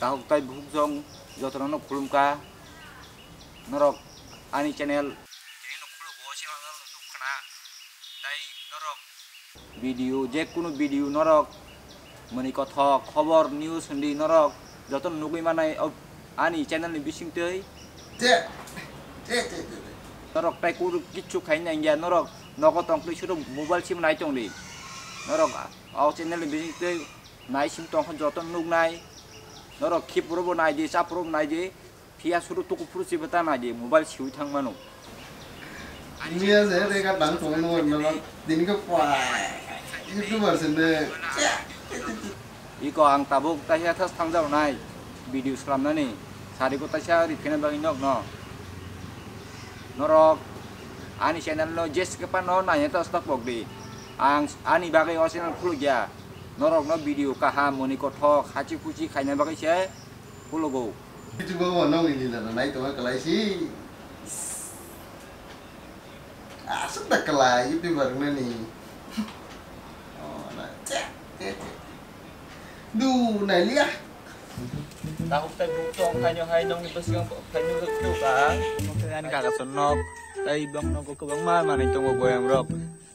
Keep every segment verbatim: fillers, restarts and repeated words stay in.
Tahuk tai buhuk jong jotono no khulumkha. Norok ani channel tini no khulo bo channel no nuk khna. Tai norok video, je kunu video norok mani kothok, khobor, news hindi norok jotono nugwi manai o ani channel ni bisingtwi. Te, te, te, te, te. Norok tai kunu kichu khai nangya, norok nogo tongtwi suru mobile sim nai tongdi. Norok o channel ni bisingtwi nai sim tongkha jotono nugnai. Norok khip robo naidi, chap robo naidi. Phiya suru tuku phuru chiba ta naidi, mobile siwi thang mano. Miya je rega dang tong no no dini ko pa YouTuber sende. Iko ang tabuk taisa thas thangjak nai video slamnani. Sari ko taisa ri phena bagwi nok no. Norok ani channel no jeske pa no nai ta stop bok di. Ang ani bagwi o channel khuluk ya. Norok no video kaham moni kothok hachi kuchi khaina bagwi se. Kulugo. YouTube o nong ni lila na nai tongma kalai si. Asuk da kalai YouTuber nani. Oh, na. Che, che, che. Du, nai liya. Tahuk tai buk tong khaino hai nong ni bwswk khaino tu ka. Ani kaka son nok. Tai bong nok kwbangma manwi tongo boyam rok.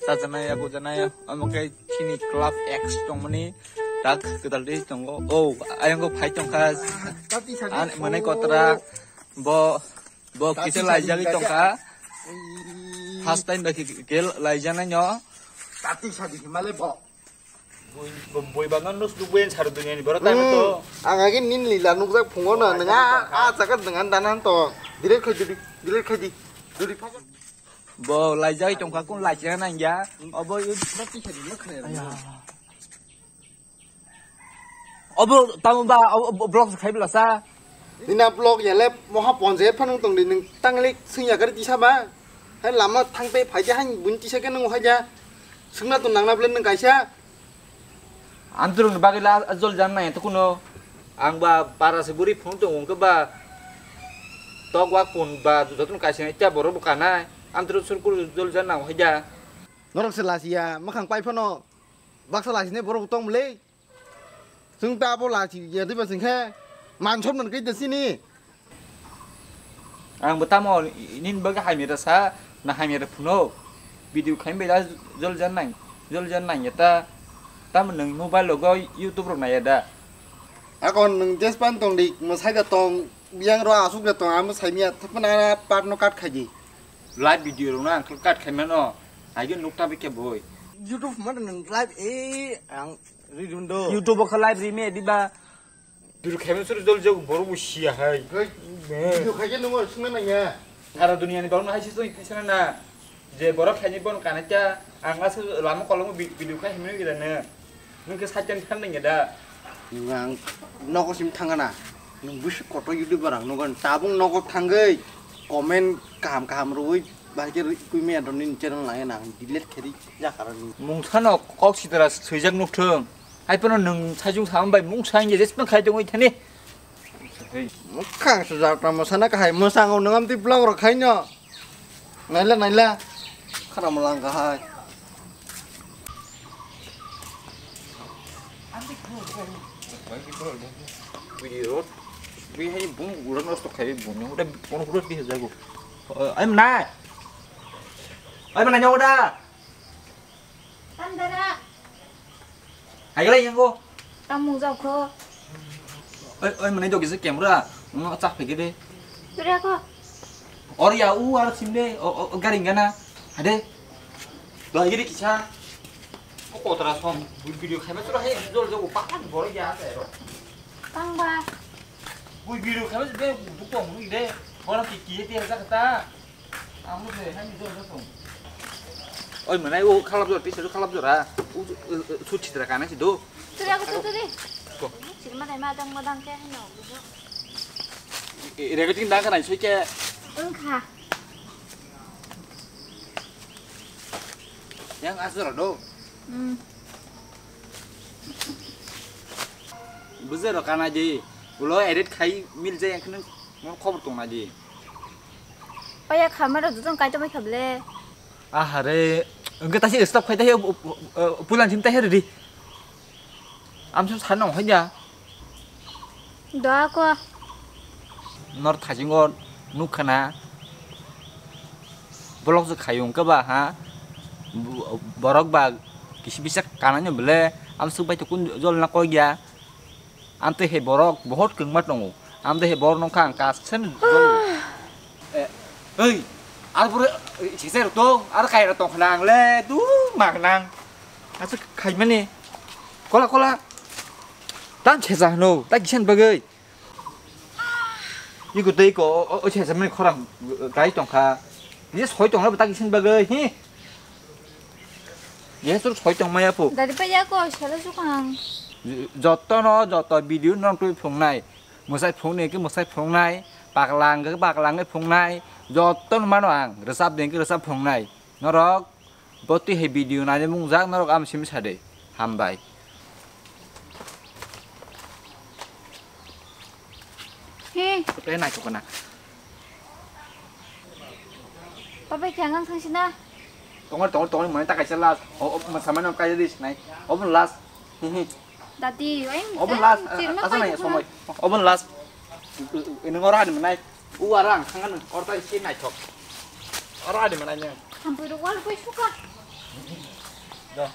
Sajanai, agujanai, omo khe chini club X tongmani tak kwtal twi tongo. O, ayang khe phai tongkha. An mwnai kotra, bo, bo kisa laijagwi tongkha. First time bai khe, khe laijaknai no. Tati sadi himale bo. Bui, bui ba no nus du bui sar dunia ni boro tang to. Ang agi nin lila nukjak phungo na nang a, a jaga dengan danan to. Delete khai di, delete khai di. Delete khai di. Bo laijagwi tongkha, kun laijagna nangya. Obo yu-, obo tamo ba, obo block khai bla sa. Nina block ya le moha ponje phanung tongdi nung tanglik singya gari tisa ba. Hai lama thangte phaide hai bun tisa ke nung haja. Sungna to nangna blen nung kaisa. Amchwrwngni bagwi la jol jan nai to kuno. Ang ba para se buri phone tongo hwnkhe ba tok wak pun ba jotono kaisa nai ta borok bo kanai. Amchwrwng surkur jol jan nang hoi ja. Norok se lasiya, mwkhang pai phano baksa lasine borok tong mle. Chwng ta abo lasi ya diba singkhe man somnan kai da sini. Ang bo tamo nini bagwi hamya da sa, na hamya da phuno. Video khaim bai da jol jan nang, jol jan nang ya ta. Tamo nwng mobile logo YouTube rok nai ya da. Akon nwng jespan tong di, mwsai da tong, biyang ro asuk da tong, amo sai miya, thapna part no cut khai di. Live video rok na ang cut khai mano, aigwi nuk ta bikhe boi. YouTube mana nwng live e ang ri dundo. YouTube o khe live ri me diba. Video khaimani suru jol jog borok bo siya hai. Video khaikhe nungo sungna nangya. Sara duniya ni borok no hai se sung tisana na. Je borok khaini bon kanai ta ang asu lama kolong bi-, video khai himni gida ne. Nung khe saitan khan nangya da. Nung ang nogo sim thangana. Nung busu koto YouTuber ang nogo tabung nogo thangwi comment kaham kaham rwi bahai khe rwi kui me adon ni channel nangya nang delete kheri jakarani. Mung sano kok sitara swijak nukthung. Hai phano nwng sajung samung bai mungsa wngya jesma khai tongwi thani. Mukhang se jatra mwsana kahai mwsango nwng amtwi vlog rok khaino. Naila naila. Khara mwlang kahai. Video. Wi hai bung ulo nosto khai bung. Udah kono udah di jago. Ai mana. Ai mana nyawa dah. Tandara. Hai gala yango. Tamung jao kho. Oi, oi, mane dogi se camera. Ngo chak phege de. Dura kho. Or ya u ar sim de. O, o, o, gari ngana. Hade. Do giri kisa. Ko kotra som. Bu video khai ma sura he jol jol pa kan bor ya ta ro. Tang ba. Bu video khai ma de bu ko mu de. Bor ki ki te ja ta. Oi, mwnai o khalap jora, tisa khalap jora. U, u, u, su chitra kana si do. Turi aku tu turi. Ko. Sirma dai ma dang ma dang ke hino. Rega ting dang kana soi ke. Engkha. Yang asura do. Hmm. Bujero kana di. Ulo edit khai mil jai yang kena khobor tong na di. Oya khamaro jotong kaitor mai khable. Ahare, engke tasi stop khai tahi, pulan sim tahi redi. Amsu sana hoi ya. Doa ko. Nor thajingo nukha na. Bolok je khayung khe ba ha. Bo-, borok ba kisi bisa kanani bole amsuk bai to kun jol na koi ya. Amtwi hai borok bohot kwngma tongo. Amtwi hai borok nokha ang kaisa ni jol. Eh, oi, ar bore sese rok to, ar kaira tong khna ang le, du mang nang. Asuk khaimani. Kola, kola. Tam sesa hno, ta kisan bagwi. Iko tei ko, o, o, o, sesa mani khorang, eh, kai tongkha. Ye soi tongla ta kisan bagwi, hi. Ye sur soi tongmaya phu. Dari pa ya ko, sala sukang. Jotto no, jotto video nong twi phungnai. Mwsai phungnai ke mwsai phungnai. Paklang ke paklang ke phungnai. Jotto no mano ang, resap deng ke resap phungnai. Norok, boti hai video nainai mungjak norok am simi sade. Hambai. He. Kotai nai kokona. Papa kya ngang thang sina? Tongor, tongor, tongor, mane ta kaisa last. O, o, ma samai nam kaisa dis nai. Obon last. He, he. Dati, oi. Obon last. Asa nai somoi. Obon last. Ini ngora ni manai. U arang, sangan, orta isi nai thok. Ora ni manai ne. Hampui ro wal koi suka. Do.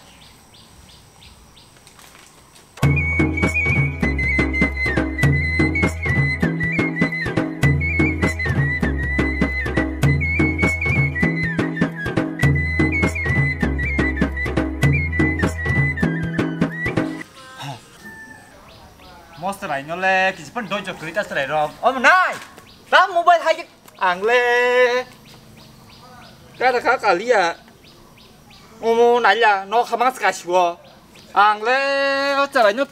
Mosra ino le kisipan dojo kri ta srai rok. Om nai. Ta mobile hai. Ang le kada kha kaliya. Omo naiya no khamang ska siwo. Ang le o charai no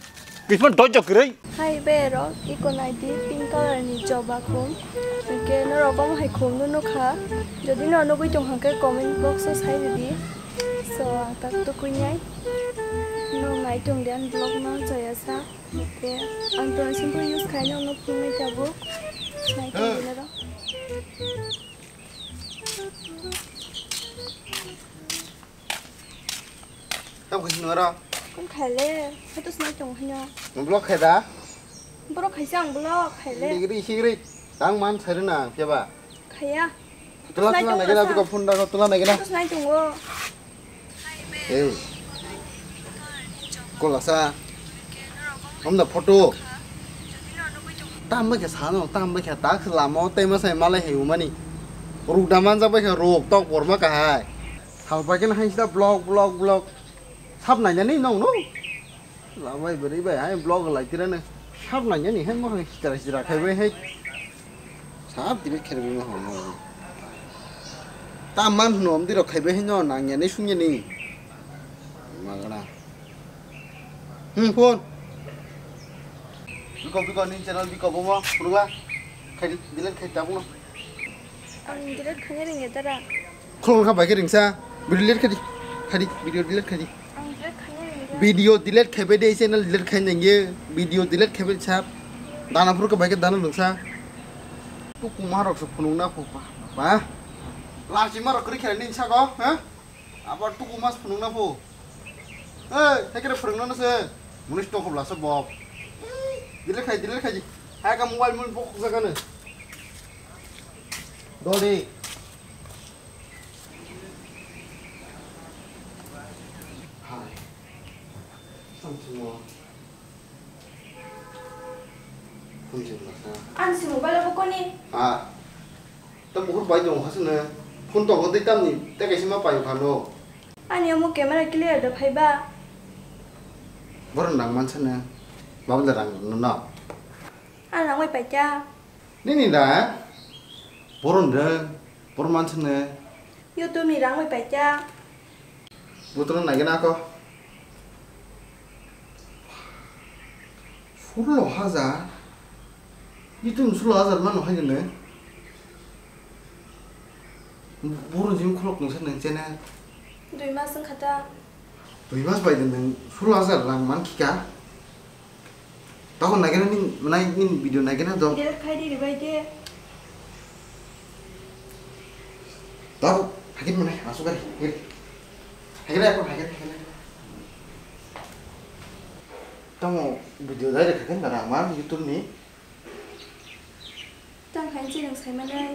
bisman dojok gre. Hai be rok iko nai di pink color ni joba khum. Ke no rok omo hai khum no nukha. Jodi no nugui tong hangke comment box o sai di. So ang tak to kuinai. No nai tong dian vlog no joya sa. Ke ang to simple use khai no no phung nai tabuk. Nai tong di na rok. Tamo khe sinoro? Kon khaile, photo sinai tongo hino. Mo block khai da? Borok khaisa ang block khaile. Sigri, sigri. Tang man sari na, keba? Khaya. Tula, tula nai gana, biko phone da, tula nai gana. Photo sinai tongo. Ei. Kolasa. Hamda photo. Tam bai khe sano, tam bai khe tak lamo tei masai malai hai umani. Ruk da manjak bai khe ruk tok borma kahai. Sal bai khe hai sida block, block, block. Sab nainani nong no. Labai bwrwi bai hai block lai tirano. Sab nainani hai mo hai sitra sitra khai bai hai. Sab delete khe rwgwi ma hwn. Ta man hwno, om dirok khai bai haino nangya ni sungya ni. Magana. Hmm, phone. Biko, biko, ni channel biko, bomo, phunukla. Khai di, delete khai tabukno. Ang delete khaina rwngya dara. Khulum kha bai khe ringsa. Video delete khai di. Khai di, video delete khai di. Video delete khaibai de, channel delete khai nangye. Video delete khaibai sap. Dana phuru khe bai khe dana lungsa. Tukuma rok se phunukna phu ba. Ba. Lachima rok kwrwi khe nini sako, ha? Abar tukuma se phunukna phu. Ei, hekre phwrwngno se. Munis tong khobla se bob. Delete khai, delete khai. Hai ka mobile mun bok khuksa kanu. Dodi. Hai. Samsung mo. Phone se lasa. Ang si mobile bo koni? Ah. Ta bukur bai dong hasne. Phone to gotei tamni. Ta kaisa ma payo khano. Ani omo camera clear da phaiba. Boron rang mansane. Babla rang no. Ang rang bai paikha. Nini da? Boron rang. Boron mansane. YouTube ni rang bai paikha. Butro naigena ako. Sullo hajar? Itum sullo hajar mano hai gene. Boro jim khulok nungsa nang chene. Dui mas wngkha ta. Dui mas bai de nang sullo hajar rang man khika. Tokon naikhe nini, nai, nini video naikhe na do. Delete khai di, ribai de. Tau, haikhe mane, asuk ari, haikhe. Haikhe na, haikhe, haikhe. Tamo video direct haikhe na, man YouTube ni. Ang chini sai manai,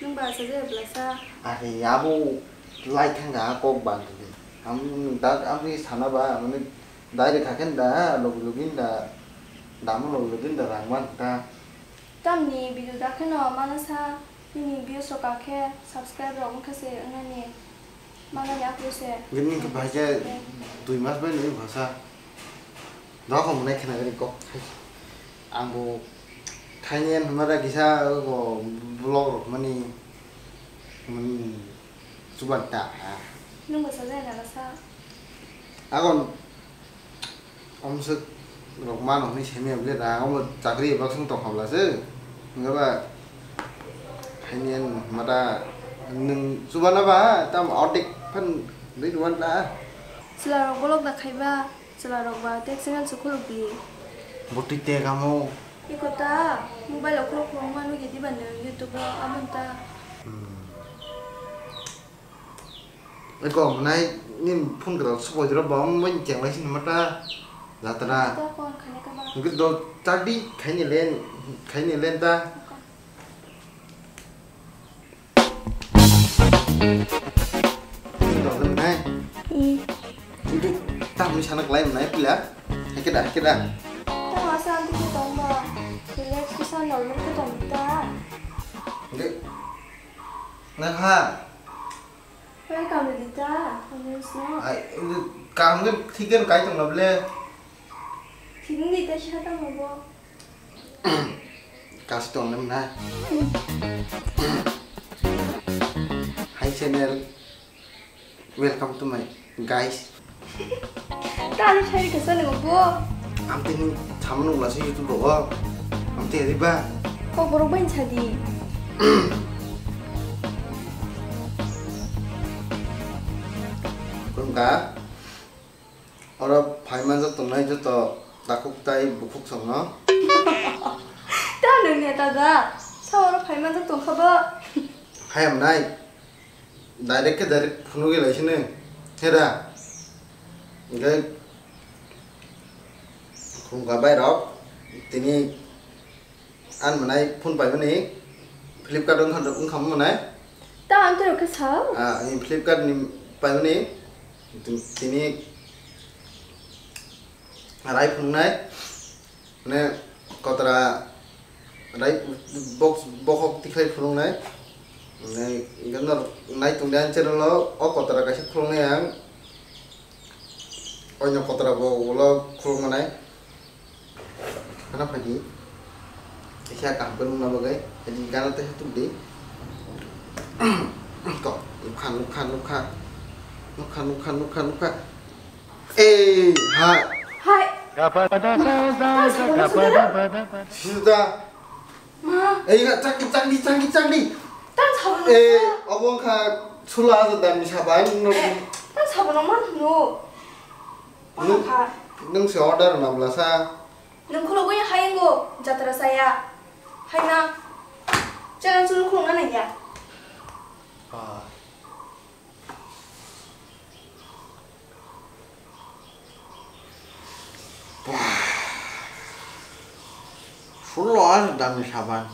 nwng ba sajak blasa. Are abo lai thang da kok ba tini. Ang da ang sana ba mane direct hakhe da log login da damo log login da rang man ta. Tamni video da kheno mana sa nini views rok khe subscribe rok wngkha se wngnani. Manani apre se. Gini ke bahai ke dui mas bai nui bhasa. Dokhom nai khena gari kok. Ang bo thaini hwnma da kisa go vlog rok mani, mani chuban ta. Nung bo sajai na sa. Agon Omswk rok mano hwnwi saimaya bwle da, omo chakri eba swng tong kha bwla se. Hwnba ba haini ani mata nwng chubana ba tam ordek phan dui duan ta. Chwla rok bolok da khaiba, chwla rok ba tek channel se khuluk di. Bwtwi tek amo. Iko ta mobile rok khuluk khuluk ma nugi diba nwng YouTube rok amon ta. Hmm. Eko hwnai nini phone kwtal swkoi rw ba wng bai cheng lai sini mata jatra. Hwnkhe do chak di khaini len khaini len ta. Nini rok nai. Hwnkhe tamni sana klai mwnai pila. Haikhe da haikhe da. Tamo asa anti khe tong ba. Relax kisa normal khe tong ta. Hwnkhe nang ha. Welcome, Rita. Onions no. Ai, kaham ke thik ke kai tong na ble. Thik ni ta sha ta mo bo. Kas tong nem na. Hi channel. Welcome to my guys. Tani sari kasa nang bo. Amtini thaman ula si YouTube rogo. Amti ari ba. Kok borok bai sadi. Kung ka. Oro phai manjak tongnai joto takhuk tai bukhuk songno. Ta nung ne ta da. Sa oro phai manjak tong kha bo. Phai amnai. Direct khe direct phunugwi lai sini. Heda. Hingke khulumkha bai rok. Tini an mwnai phone paimani Flipkart wngkha wngkha mwnai. Ta ang tei rok khe sao? Ah, ani Flipkart ni paimani tini rai phunuknai. Mane kotra rai box bokhok tikhlai phunuknai. Mane norok nai tongdi ani channel o, o kotra kaisa khuluknai ang. Oino kotra bo ulo khulukmanai. Hana phaidi. Kaisa kaham khe nukna bagwi. Adi gana tei tukdi. Ko, nukha, nukha, nukha. Nukha, nukha, nukha, nukha. Eh, hai. Hai. Sida. Ma. Eh, ya, changdi, changdi, changdi, changdi. Tam sabo no. Eh, obo wngkha sula aja damni sabai, no. Eh, tam sabo no man hino. Nwng, nwng se order na bwla sa. Nwng khulugwi hayango jatra saya. Haina. Channel chulu khulugna nangya. Ah. Sulo aja damni saban.